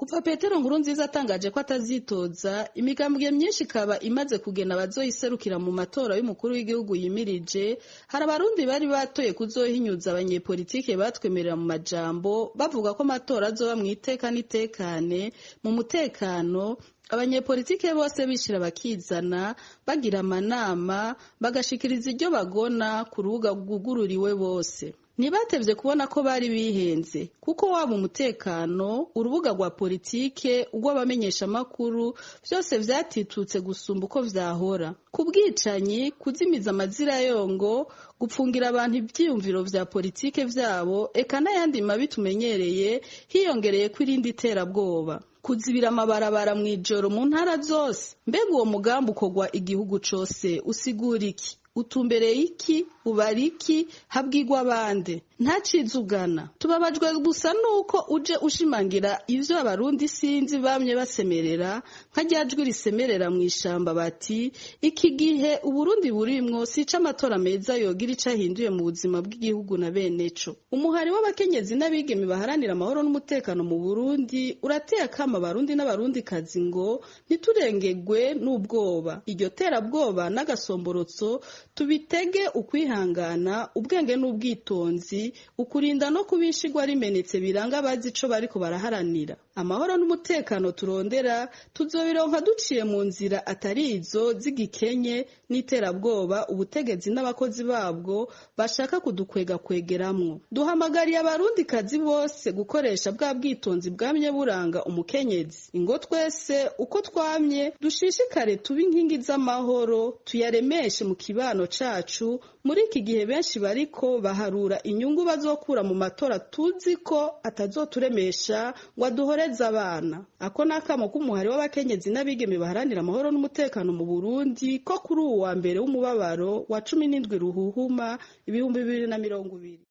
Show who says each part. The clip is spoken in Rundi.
Speaker 1: Kuva Petero Nkurunziza atangaje ko atazitoza, imigambwe myinshi ikaba imaze kugena abazoyiserukira mu matora y'umukuru w'igihugu yimirije, hari abarundi bari batoye kuzohinyuza abanyepolitike batwemerera mu majambo bavuga ko amatora azoba mw'iteka n'itekane, mu mutekano, abanyepolitike bose bishira bakizana, bagira amanama, bagashikiriza iryo bagona ku rubuga rwugururiwe bose. Ntibatevye kubona ko bari bihenze, kuko waba umutekano, urubuga rwa politike, urw'abamenyeshamakuru, vyose vyatitutse gusumba uko vyahora. Ku bwicanyi, kuzimiza amazirayongo, gupfungira abantu ivyiyumviro vya politike vyabo, eka n'ayandi mabi tumenyereye, hiyongereyeko irindi terabwoba. Kuzibira amabarabara mw'ijoro mu ntara zose, mbega uwo mugambi ukorwa igihugu cose usigura iki? Utumbereye iki? Ubara iki? Habwirwa bande? Ntacizugana. Tubabajwe gusa nuko uje ushimangira ivyo abarundi sinzi bamye basemerera, nka rya jwi risemerera mw'ishamba bati iki gihe Uburundi burimwo si ic'amatora meza yogira ico ahinduye mu buzima bw'igihugu na beneco. Umuhari w'abakenyezi n'abigeme baharanira amahoro n'umutekano mu Burundi urateye akamo abarundi n'abarundikazi ngo ntiturengegwe n'ubwoba. Iryo terabwoba n'agasomborotso tubitege ukwihangana, ubwenge n'ubwitonzi, ukurinda no kubishigwa rimenetse biranga abazi ico bariko baraharanira. Amahoro n'umutekano turondera tuzobironka duciye mu nzira atari izo z'igikenye n'iterabwoba ubutegetsi n'abakozi babwo bashaka kudukwega kwegeramwo. Duhamagariye abarundikazi bose gukoresha bwa bwitonzi bwamye buranga umukenyezi. Ingo twese uko twamye dushishikare tube inkingi z'amahoro, tuyaremeshe mu kibano cacu. Muri iki gihe benshi bariko baharura inyungu bazokura mu matora tuzi ko atazoturemesha ngo aduhoreze abana. Ako n'akamo k'umuhari w'abakenyezi n'abigeme baharanira amahoro n'umutekano mu Burundi ko kuri uwu wa mbere w'umubabaro wa 17 Ruhuhuma 2020.